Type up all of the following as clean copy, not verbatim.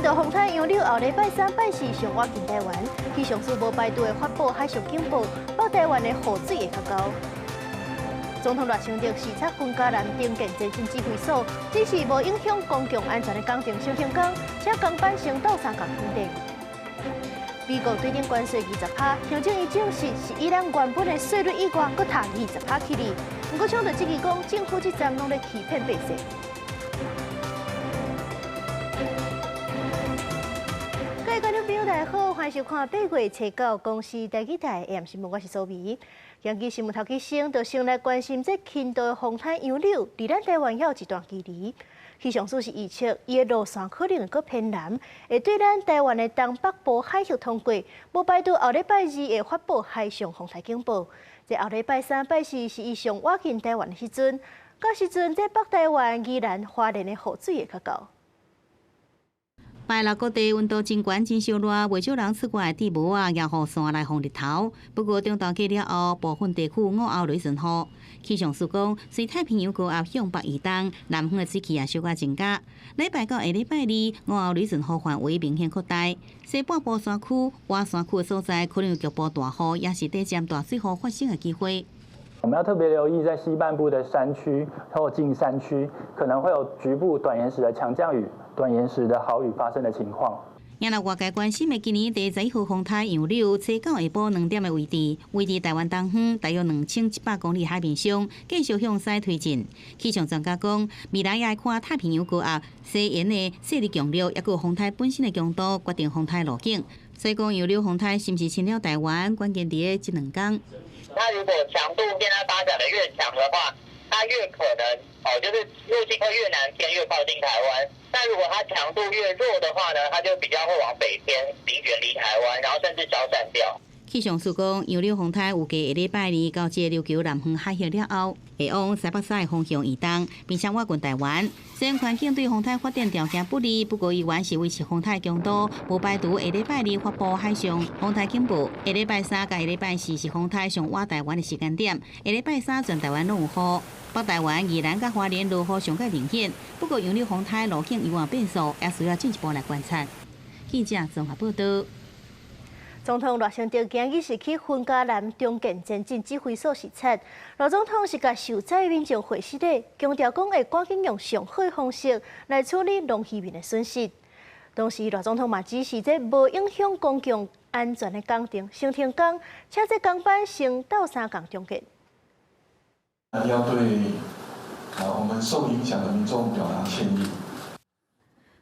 度風颱楊柳後禮拜三拜四上倚近台灣，氣象署無排除會發布海上警報，北台灣的雨水會較高。總統賴清德視察雲嘉南重建前線指揮所，指示無影響公共安全的工程先停工，請工班先鬥相共停電。美國對頂關稅20趴，行政院證實是以咱原本的稅率以外，閣疊二十趴起哩。毋過，搶著質疑講，政府這站攏咧欺騙百姓。各位觀眾朋友，大家好，歡迎收看8月初9公視台語台 AM 新聞，我是蘇美。今日新聞頭起先，就先來關心這輕度的風颱楊柳，離咱台灣還有一段距離。氣象署是預測，伊的路線可能會閣偏南，會對咱台灣的東北部海域通過，無排除後禮拜二會發布海上風颱警報。這後禮拜三、拜四是伊上倚近台灣的時陣，到時陣這北台灣、宜蘭、花蓮的雨水會較高。拜六各地溫度真懸，真燒熱，袂少人出外戴帽仔、搖雨傘來防日頭。不過中晝過了後，部分地區午後雷陣雨。氣象署講，隨太平洋高壓向北移動，南方的水汽也小可增加。禮拜到下禮拜二，午後雷陣雨範圍明顯擴大。西半部山區、外山區的所在，可能有局部大雨，也是短暫大水雨發生的機會。我們要特別留意，在西半部的山區或近山區，可能會有局部短延時的強降雨、短延時的豪雨發生的情況。也若外界關心的今年第11號風颱楊柳，初九下晡2點的位置，位佇台灣東方大約2700公里海面上，繼續向西推進。氣象專家講，未來也愛看太平洋高壓西沿的勢力強弱，抑閣風颱本身的強度，決定風颱路徑。所以講楊柳風颱是毋是侵了台灣，關鍵佇咧這兩工。它如果強度現在發展得越強的話，它越可能哦，就是路徑會越南偏，越靠近台灣。但如果它強度越弱的話呢，它就比較會往北偏，離遠離台灣，然後甚至消散掉。氣象署講，楊柳風颱預計下禮拜二到這個琉球南方海峽了後，會往西北西方向移動，並且倚近台灣。雖然環境對風颱發展條件不利，不過依然是維持風颱強度，無排除下禮拜二發布海上風颱警報。下禮拜三佮下禮拜四是風颱上倚台灣的時間點。下禮拜三全台灣攏有雨，北台灣、宜蘭佮花蓮落雨上蓋明顯。不過楊柳風颱路徑猶有變數，也需要進一步來觀察。記者綜合報道。總統賴清德今日是去雲嘉南重建前進指揮所視察。賴總統是共受災民眾會師禮，強調講會趕緊用上好的方式來處理農漁民的損失。同時，賴總統嘛指示這無影響公共安全的工程先停工，請這工班先鬥相共重建。要對啊，我們受影響的民眾表達歉意。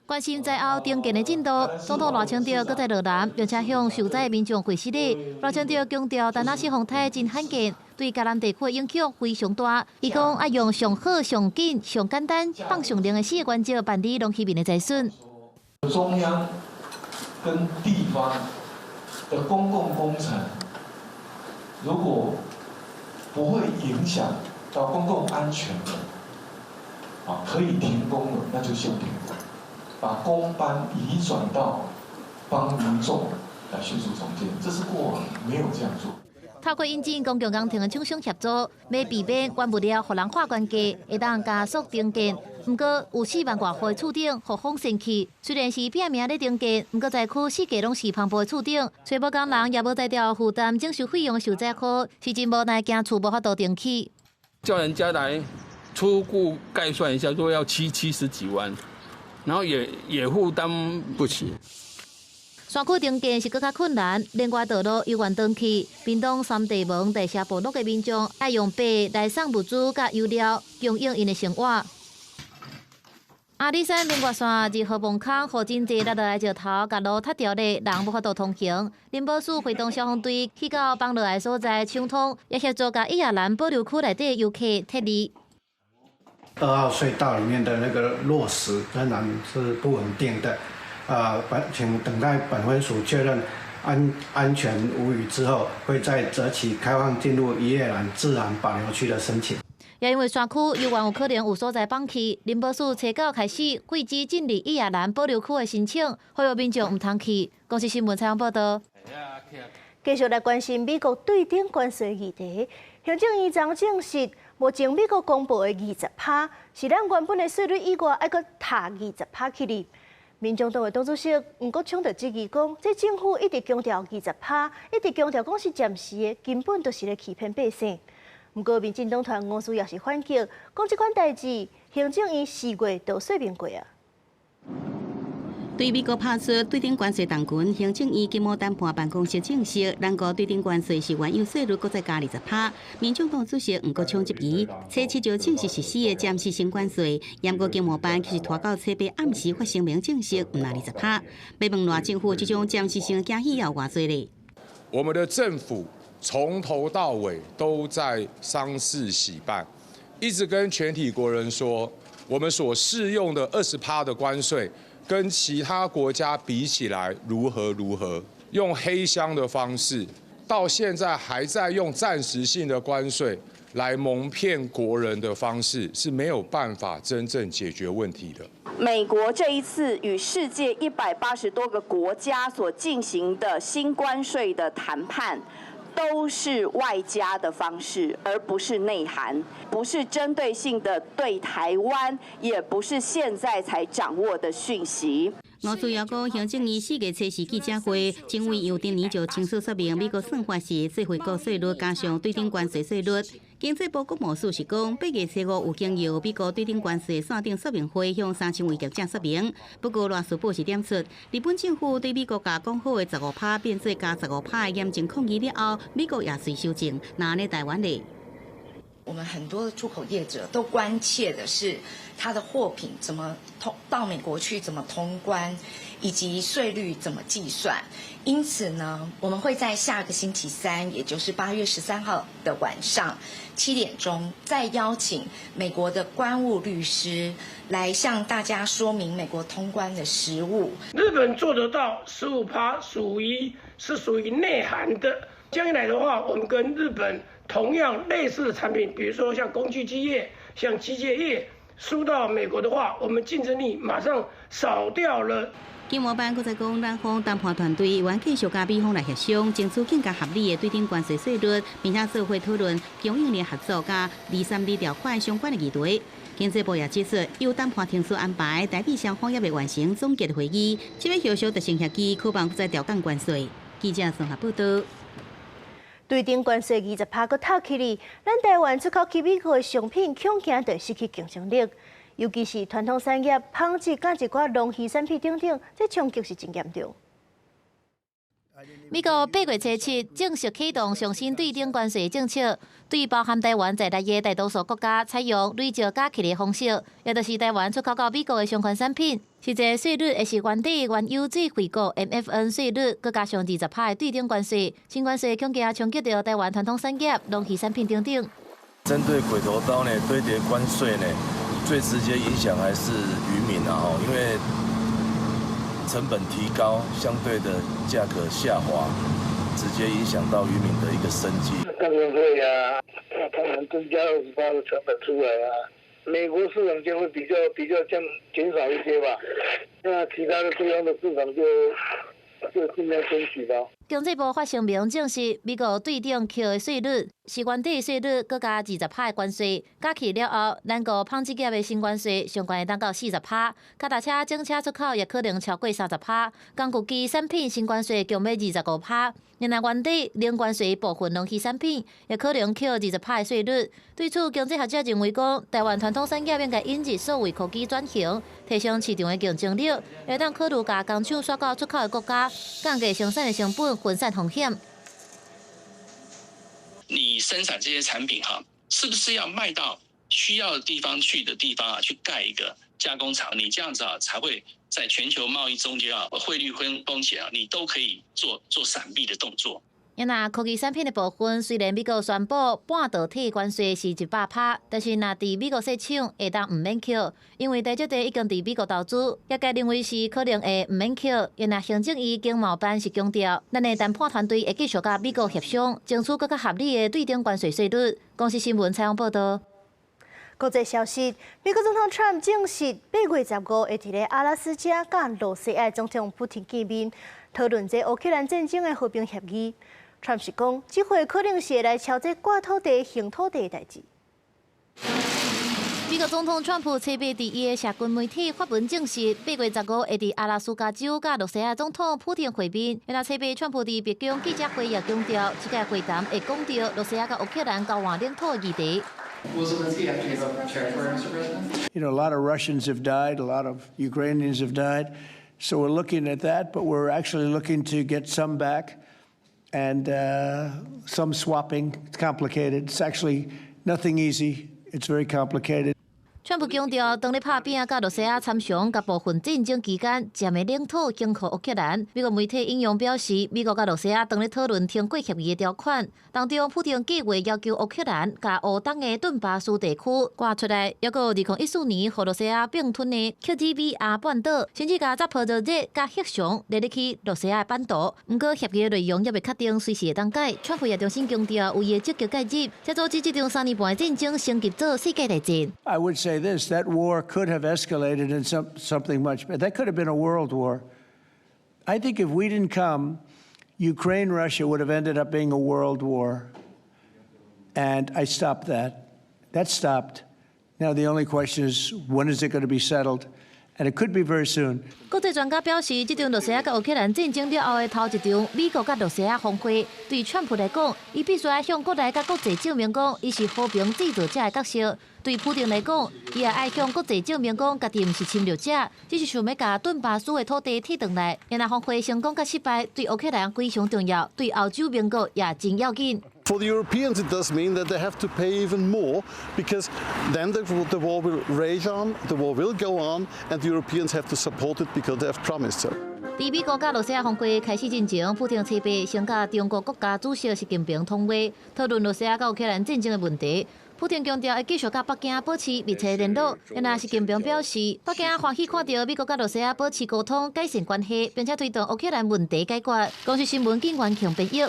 關心災後重建的進度，總統賴清德閣再落南，並且向受災的民眾會師禮。賴清德強調，達那西風颱真罕見，對嘉南地區的影響非常大。伊講愛用上好、上緊、上簡單、放上靈的四個原則辦理農漁民的災損。中央跟地方的公共工程，如果不會影響到公共安全的，啊，可以停工了，那就先停工。把工班移轉到幫民眾來迅速重建，這是過往沒有這樣做。透過引進公共工程的廠商協助，欲避免原物料予人喊懸價，會當加速重建。毋過有4萬外戶的厝頂予風掀去，雖然是拼命咧重建，毋過災區四界攏是帆布的厝頂，揣無工人也無才調負擔整修費用的受災戶，是真無奈，驚厝無法度重起。叫人家來初步概算一下，說要七十幾萬。然後也負擔不起。山區重建是閣較困難，連外道路猶原斷去。屏東三地門大社部落的民眾愛用爬來送物資佮油料，供應𪜶的生活。阿里山明月線2號墓坑予真濟落落來石頭，共路塌掉咧，人無法度通行。林保署會同消防隊去到崩落來所在搶通，也協助共葉亞蘭保留區內底遊客撤離。 2號隧道裡面的那個落石仍然是不穩定的，請等待本分署確認安全無虞之後，會再擇期開放進入魚野蘭自然保留區的申請。也因為山區猶原有可能有所在崩去，林保署初九開始廢止進入葉亞蘭保留區的申請，呼籲民眾毋通去。公視新聞採訪報道。繼續來關心美國對頂關稅議題，行政院長證實，目前美國公布的二十趴是咱原本的稅率以外，愛閣疊二十趴起哩。民眾黨的黨主席黃國昌就質疑講，這政府一直強調20趴，一直強調講是暫時的，根本就是咧欺騙百姓。毋過民進黨團吳思瑤是反擊，講這款代誌，行政院4月就說明過啊。對美國拍出對等關稅動拳，行政院經貿談判辦公室證實，咱國對等關稅是原有稅率閣再加20趴。民眾黨主席黃國昌質疑，初七就正式實施的暫時性關稅，毋過經貿辦其實拖到初八暗時發聲明證實，毋若20趴。欲問賴政府這種暫時性驚喜有偌濟咧？我們的政府從頭到尾都在喪事喜辦，一直跟全體國人說，我們所適用的20趴的關稅，跟其他國家比起來如何如何？用黑箱的方式，到現在還在用暫時性的關稅來蒙騙國人的方式，是沒有辦法真正解決問題的。美國這一次與世界180多個國家所進行的新關稅的談判，都是外加的方式，而不是內涵，不是針對性的對台灣，也不是現在才掌握的訊息。吳思瑤講，行政院4月初四記者會，政委楊振年就清楚說明，美國算法是最惠國稅率加上對等關稅稅率。經濟部國貿署是講，8月初五有經由美國對等關稅線頂說明會向3000位業者說明。不過賴士葆是點出，日本政府對美國共講好的15趴變做加十五趴的嚴正抗議了後，美國也隨修正，那呢台灣咧？我們很多出口業者都關切的是，他的貨品怎麼通到美國去，怎麼通關，以及稅率怎麼計算。因此呢，我們會在下個星期三，也就是8月13號的晚上7點鐘，再邀請美國的關務律師來向大家說明美國通關的實務。日本做得到15趴，屬於內涵的。將來的話，我們跟日本同樣類似的產品，比如說像工具機業、像機械業，輸到美國的話，我們競爭力馬上少掉了。經貿辦閣再講，咱方談判團隊願繼續佮美方來協商，爭取更加合理的對等關稅稅率，並且做伙討論供應鏈合作佮232條款相關的議題。經濟部也指出，由談判程序安排，台美雙方猶未完成總結會議，這個後續達成協議，可望再調降關稅。記者綜合報道。對等關稅20趴閣塔起哩，咱台灣出口去美國的商品恐驚就失去競爭力，尤其是傳統產業、紡織、佮一寡農漁產品等等，這衝擊是真嚴重。美國8月初七正式啟動上新對等關稅政策，對包含台灣在內的大多數國家採用累積加起的方式，也就是台灣出口到美國的相關產品，實際稅率會是原底原有最惠國 MFN 稅率，閣加上20趴的對等關稅，新關稅恐驚衝擊著台灣傳統產業、農漁產品等等。針對鬼頭刀呢，堆疊關稅呢，最直接影響還是漁民啊，吼，因為成本提高，相對的價格下滑，直接影響到漁民的一個生計。當然會啊，那當然增加20趴的成本出來啊，美國市場就會比較降減少一些吧，那其他的地方的市場就盡量爭取吧。經濟部發聲明證實，美國對等扣的稅率是原底稅率，閣加20趴的關稅，加起了後，咱國紡織業的新關稅上懸會當到40趴，腳踏車整車出口也可能超過30趴，工具機產品新關稅共欲25趴，另外原底零關稅部分農漁產品也可能扣20趴的稅率。對此，經濟學者認為講，台灣傳統產業應該引入數位科技轉型，提升市場的競爭力，會當考慮共工廠徙到出口的國家，降低生產的成本，分散風險。你生產這些產品哈，是不是要賣到需要的地方去的地方啊？去蓋一個加工廠，你這樣子啊，才會在全球貿易中間啊，匯率風險啊，你都可以做閃避的動作。若科技產品的部分，雖然美國宣布半導體關稅是100趴，但是若佇美國設廠會當毋免扣，因為台積電已經佇美國投資，業界認為是可能會毋免扣。若行政院經貿辦是強調，咱的談判團隊會繼續佮美國協商，爭取閣較合理的對等關稅稅率。公視新聞採訪報道。國際消息，美國總統川普證實，8月15會佇咧阿拉斯加佮羅西亞總統普廷見面，討論這烏克蘭戰爭的和平協議。川普是講，這回可能是會來敲這割土地、還土地的代誌。美國總統川普初八佇伊的社群媒體發文證實，8月15會佇阿拉斯加州佮羅西亞總統普丁會面。然後初八，川普佇白宮記者會也強調，這個會談會講著羅西亞佮烏克蘭交換領土議題。 A lot of Russians have died, a lot of Ukrainians have died. So we're looking at that, but we're actually looking to get some back and some swapping. It's complicated. It's actually nothing easy. It's very complicated. 川普強調，當咧拍拚佮羅西亞參詳，佮部分戰爭期間佔的領土還予烏克蘭。美國媒體引用表示，美國佮羅西亞當咧討論通過協議的條款，當中普丁計劃要求烏克蘭共烏東的頓巴斯地區割出來，抑閣2014年予羅西亞併吞的克里米亞半島，甚至共扎波羅熱佮赫松列入去羅西亞的版圖。毋過協議的內容猶未確定，隨時會當改。川普也重新強調，有伊的積極介入，才阻止這場3年半的戰爭升級做世界大戰。 I would say this, that war could have escalated in something much, but that could have been a world war. I think if we didn't come, Ukraine, Russia would have ended up being a world war. And I stopped that. That stopped. Now the only question is, when is it going to be settled? And it could be very soon. 國際專家表示，這場羅西亞佮烏克蘭戰爭了後的頭一場美國佮羅西亞峰會，對川普來講，伊必須愛向國內佮國際證明講，伊是和平製造者的角色；對普丁來講，伊也愛向國際證明講，家己毋是侵略者，只是想欲共頓巴斯的土地提轉來。若峰會成功佮失敗，對烏克蘭非常重要，對歐洲盟國也真要緊。 For the Europeans, it does mean that they have to pay even more because then the war will rage on, the war will go on, and the Europeans have to support it because they have promised so. 佇美國佮羅西亞峰會開始進前，普丁初八先佮中國國家主席習近平通話，討論羅西亞佮烏克蘭戰爭的問題。普丁強調會繼續佮北京保持密切聯絡。然後習近平表示，北京歡喜看著美國佮羅西亞保持溝通、改善關係，並且推動烏克蘭問題解決。公視新聞警員強編譯。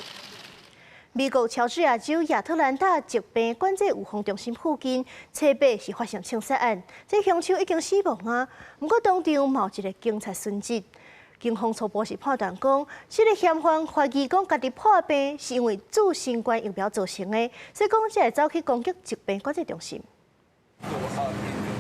美國喬治亞州亞特蘭大疾病管制預防中心附近，初八是發生槍殺案，這兇手已經死亡啊。毋過當場嘛有一个警察殉職。警方初步是判斷講，這个嫌犯懷疑講家己破病是因為注新冠疫苗造成的，所以講才會走去攻擊疾病管制中心。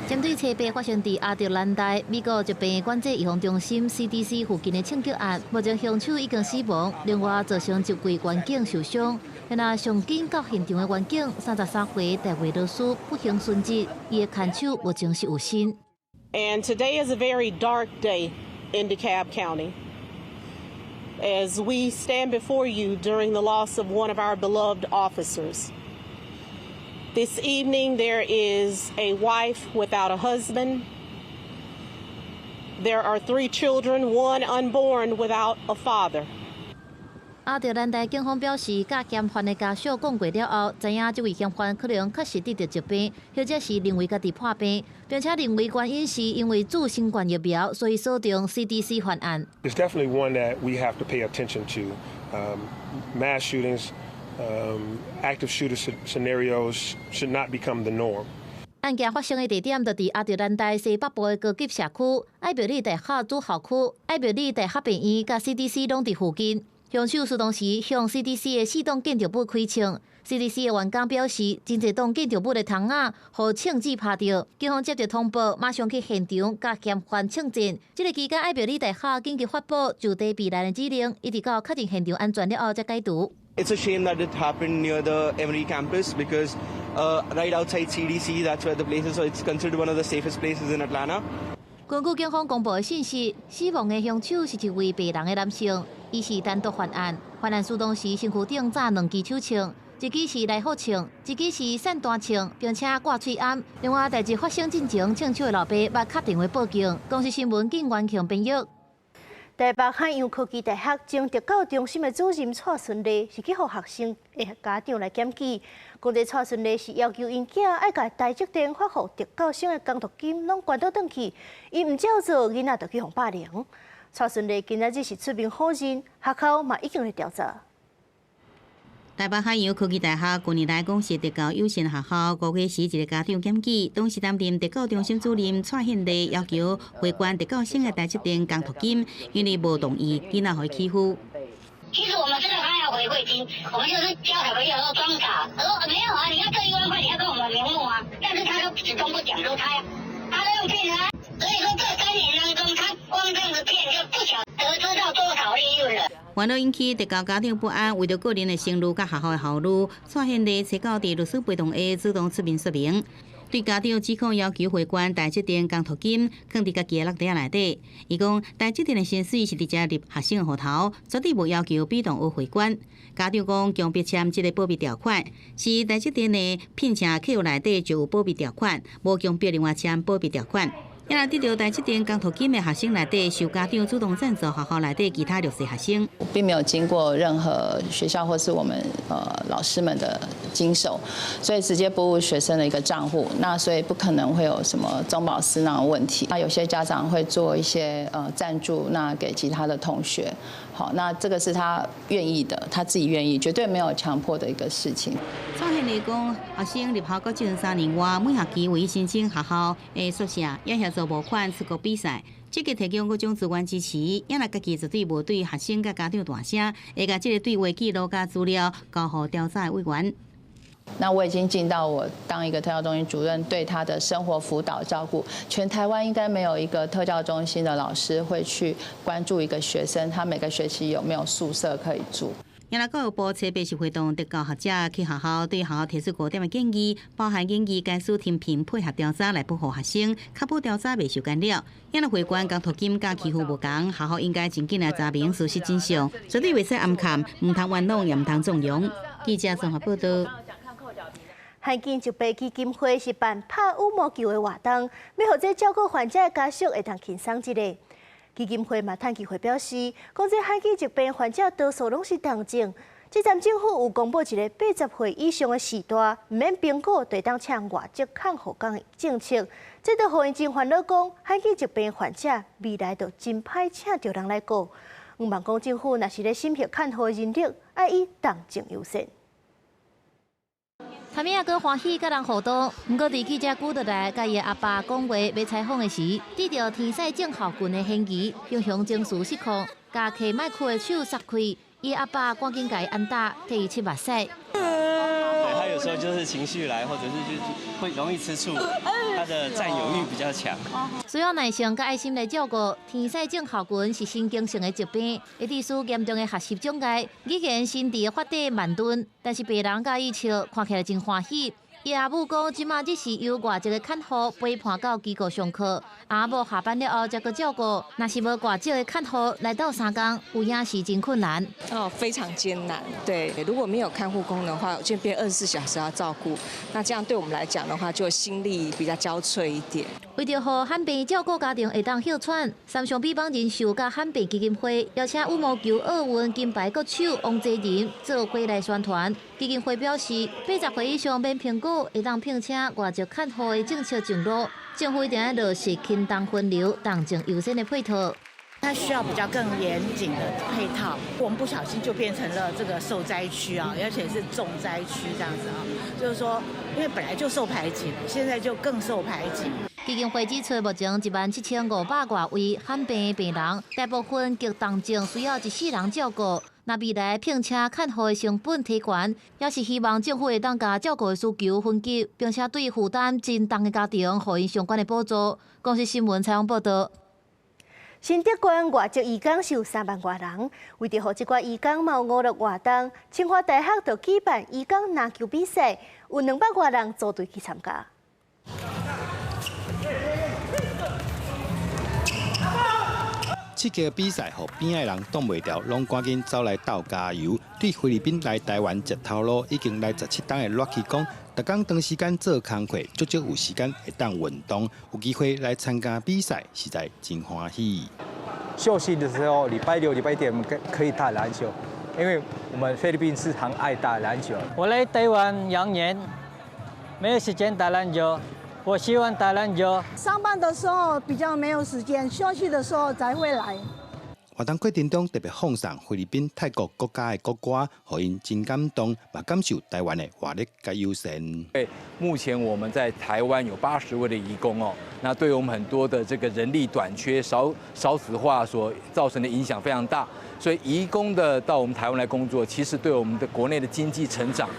針對初八發生佇亞特蘭大美國疾病管制預防中心 CDC 附近的槍擊案，目前兇手已經死亡，另外造成一位員警受傷。若上緊到現場的員警，33歲大衛羅斯不幸殉職，伊的牽手目前是有身。 And today is a very dark day in DeKalb County, as we stand before you during the loss of one of our beloved officers. This evening, there is a wife without a husband. There are three children, one unborn without a father. 亞特蘭大警方表示，佮嫌犯的家屬講過了後，知影這位嫌犯可能確實得著疾病，或者是認為家己破病，並且認為原因是因為注新冠疫苗，所以鎖定 CDC 犯案。 It's definitely one that we have to pay attention to. Mass shootings, active shooter scenarios should not become the norm. 案件發生的地點就佇亞特蘭大西北部的高級社區艾默里大學主校區，艾默里大學病院佮 CDC 攏佇附近。兇手出動時向 CDC 的四棟建築物開槍，CDC 的員工表示，真濟棟建築物的窗仔予槍子拍著。警方接到通報，馬上去現場佮嫌犯槍戰。這个期間，艾默里大學緊急發布就地避難的指令，一直到確認現場安全了後才解除。 It's a shame that it happened near the Emory campus because right outside CDC, that's where the place is. So it's considered one of the safest places in Atlanta. 根據警方公布的信息，死亡的兇手是一位白人的男性，伊是單獨犯案。犯案時當時身軀頂紮兩支手槍，一支是來福槍，一支是散彈槍，並且掛喙罨。另外，代誌發生進前，槍手的老爸捌敲電話報警。公視新聞警員強編譯。台北海洋科技大學前特教中心的主任蔡順利是去予學生的家長來檢舉，講這蔡順利是要求𪜶囝愛共台積電發予特教生的工讀金攏捐倒轉去，伊毋照做，囡仔就去予霸凌。蔡順利今仔日是出面否認，學校嘛已經咧調查。台北海洋科技大學近年來講是特教友善學校，5月時一个家長檢舉，當時擔任特教中心主任蔡憲麗要求回捐特教生的台積電工讀金，因為無同意，囡仔予伊欺負。其實我們真的他要回饋金，我們就是教小朋友說裝傻。他說沒有啊，你要這1萬塊，你要跟我們名目啊。但是是他都始终不讲说他都用骗的啊，所以说这3年當中，他光這樣子騙就不曉得知道多少利潤了。煩惱引起特教家長不安，為著個人的聲譽佮學校的效率，蔡獻麗揣到佇律師陪同下主動出面說明。對家長指控要求匯款台積電工讀金，囥佇家己的落袋內底。伊講台積電的薪水是直接入學生的戶頭，絕對無要求比同學匯款。家長講強迫簽這個保密條款，是台積電的聘請客戶內底就有保密條款，無強迫另外簽保密條款。也若得著台積電工讀金的學生內底，受家長主動贊助學校內底其他弱勢學生，並沒有經過任何學校或是我們老師們的經手，所以直接撥入學生的一個賬戶，那所以不可能會有什麼中飽私囊的問題。那有些家長會做一些贊助，那給其他的同學，好，那這個是他願意的，他自己願意，絕對沒有強迫的一個事情。蔡獻麗講，學生入校國中3年外，每學期為申請學校的宿舍，也協助募款出國比賽，積極提供各種資源支持。也若家己絕對無對學生佮家長大聲，會共這個對話記錄佮資料交予調查的委員。那我已經盡到我當一個特教中心主任對他的生活輔導照顧，全台灣應該沒有一個特教中心的老師會去關注一個學生，他每個學期有沒有宿舍可以住。也若教育部初八是會動特教學者去學校對學校提出5點的建議，包含建議家屬聽憑配合調查來保護學生，確保調查袂受干擾。也若會關工讀金佮欺負無仝，學校應該盡緊來查明事實真相，絕對袂使掩藏，毋通冤枉，也毋通縱容。記者綜合報道。罕見疾病基金會是辦拍羽毛球的活動，欲予這照顧患者的家屬會當輕鬆一下。基金會嘛，趁機會表示，講這罕見疾病患者多數攏是重症。這站政府有公布一个80歲以上的序大，毋免評估就會當請外籍看護工的政策，這都予𪜶真煩惱，講罕見疾病患者未來就真歹請著人來顧。向望講政府若是咧審核看護人力，愛以重症優先。譚米仔閣歡喜佮人互動，毋過佇記者趕落來，佮伊阿爸講話欲採訪的時，得著天使症候群的嫌疑，雄雄情緒失控，共提麥克的手捒開，伊阿爸趕緊共伊按打，替伊拭目屎。對，他有時候就是情緒來，或者是就會容易吃醋，他的佔有欲比較強。需要耐性佮愛心來照顧。天使症候群是神經性的疾病，會致使嚴重的學習障礙、語言、身體的發展慢鈍。但是病人佮伊笑，看起來真歡喜。伊阿母講，這馬只是由外籍的看護陪伴到機構上課，阿母下班了後才閣照顧。若是無外籍的看護來鬥相共，有影是真困難。哦，非常艱難。對，如果沒有看護工的話，就變24小時要照顧。那這樣對我們來講的話，就心力比較交瘁一點。為著予罕病照顧家庭會當歇喘，三商美邦人壽佮罕病基金會邀請羽毛球奧運金牌國手王澤仁做伙來宣傳。基金會表示，80歲以上免評估，會當聘請外籍看護的政策上路，政府一定愛落實輕重分流、重症優先的配套。它需要比較更嚴謹的配套，我們不小心就變成了這個受災區啊，而且是重災區這樣子啊，就是說，因為本來就受排擠了，現在就更受排擠。基金會指出，目前17,500外位罕病病人，大部分極重症需要一世人照顧。若未來聘請看護的成本提懸，也是希望政府會當共照顧的需求分級，並且對負擔真重的家庭，予𪜶相關的補助。公視新聞採訪報道。新竹縣外籍移工是有3萬外人，為著予這寡移工嘛有娛樂活動，清華大學就舉辦移工籃球比賽，有200外人組隊去參加。這個比賽，予邊仔的人擋袂牢，攏趕緊走來鬥加油。對菲律賓來台灣食頭路已經來17冬的熱氣講，逐工長時間做工課，足少有時間會當運動，有機會來參加比賽，實在真歡喜。休息的時候，禮拜六、禮拜天我們可以打籃球，因為我們菲律賓是很愛打籃球。我來台灣2年，沒有時間打籃球。我喜歡打籃球。上班的時候比較沒有時間，休息的時候才會來。活動過程中特別放送菲律賓、泰國國家的國歌，予𪜶真感動，嘛感受台灣的活力佮友善。對，目前我們在台灣有80位的移工哦，那對我們很多的這個人力短缺、少少子化所造成的影響非常大，所以移工的到我們台灣來工作，其實對我們的國內的經濟成長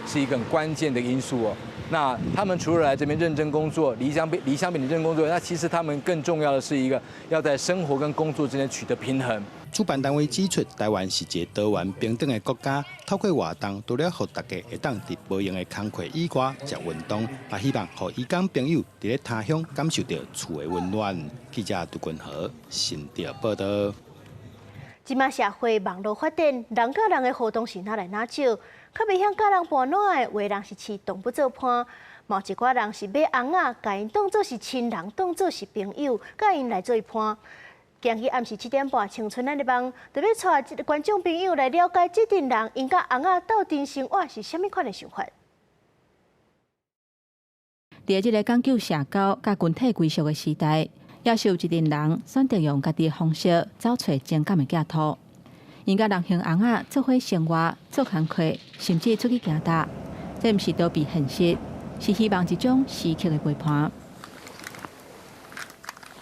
是一個很關鍵的因素哦。那他们除了来这边认真工作，离乡离乡背井认真工作，那其实他们更重要的是一个要在生活跟工作之间取得平衡。主办单位指出，台湾是一个多元平等的国家，透过活动，除了予大家会当伫无闲的工课以外食运动，也希望予移工朋友伫咧他乡感受到厝的温暖。记者杜君和新竹报道。这马社会网路发展，人佮人的互动是愈来愈少，较袂晓佮人伴暖的，有的人是饲动物做伴，嘛有一寡人是买尪仔，共𪜶当做是亲人，当做是朋友，佮𪜶来做伴。今日暗时7点半，青春咱的梦，就欲带这个观众朋友来了解这阵人𪜶佮尪仔斗阵生活是啥物款的想法。伫这个讲究社交佮群体归属的时代，也是有一阵人选择用家己的方式走揣情感的寄托。𪜶佮人形尪仔做伙生活、做工课，甚至出去行踏，这毋是逃避现实，是希望一种时刻的陪伴。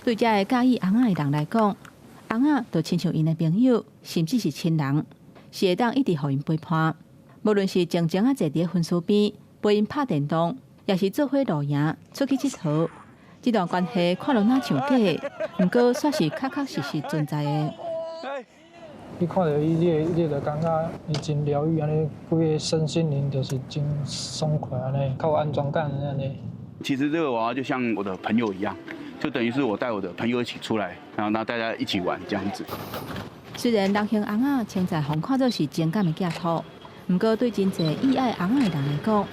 对这个佮意尪仔的人来讲，尪仔就亲像𪜶的朋友，甚至是亲人，是会当一直予𪜶陪伴。无论是静静仔坐伫薰书边陪𪜶拍电动，抑是做伙露营、出去𨑨迌，这段关系看落若像假的，毋过煞是确确实实存在的。你看著伊，你就感觉伊真疗愈，按呢，规个身心灵就是真爽快按呢，较有安全感按呢。其实这个娃娃就像我的朋友一样，就等于是我带我的朋友一起出来，然后那大家一起玩这样子。虽然人形尪仔称赞予看做是情感的寄托，毋过对真济意爱尪仔的人来讲，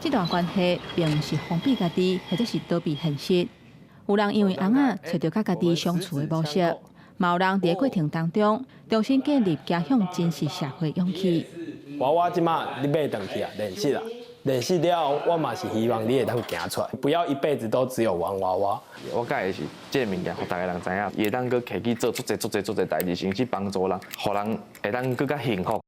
这段关系并毋是封闭家己，或者是逃避现实。有人因为尪仔揣著佮家己相处的模式，嘛有人伫过程当中重新建立走向真实社会勇气。娃娃这马你买转去啊，练习啊，练习了后，我嘛是希望你会当行出来，不要一辈子都只有玩娃娃。我佮意的是这个物件，予逐个人知影，伊会当阁提去做足济足济足济代志，甚至帮助人，予人会当阁较幸福。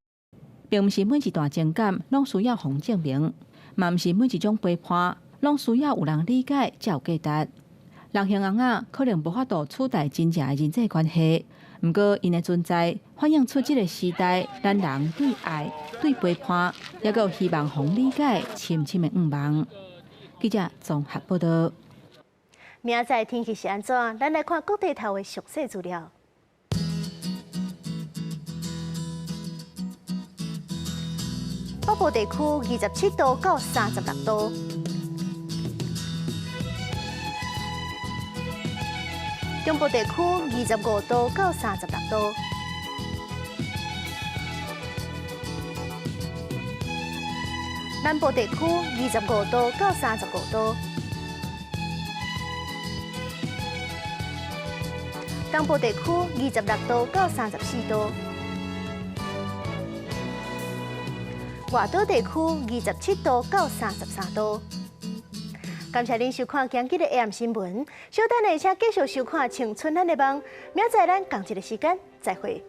并毋是每一段情感拢需要予人证明，嘛毋是每一种陪伴拢需要有人理解才有价值。人形尪仔可能无法度取代真正的人际关系，毋过𪜶的存在反映出这个时代咱人对爱、对陪伴，犹阁有希望予人理解深深的愿望。记者综合报道。明仔载天气是按怎？咱来看各地头的详细资料。北部地区27度到36度。中部地区25度到36度。南部地区25度到35度。东部地区26度到34度。外岛地区27度到33度。感谢您收看今日的 AM 新闻，稍等下，请继续收看《青春咱的梦》。明仔载咱仝一个时间再会。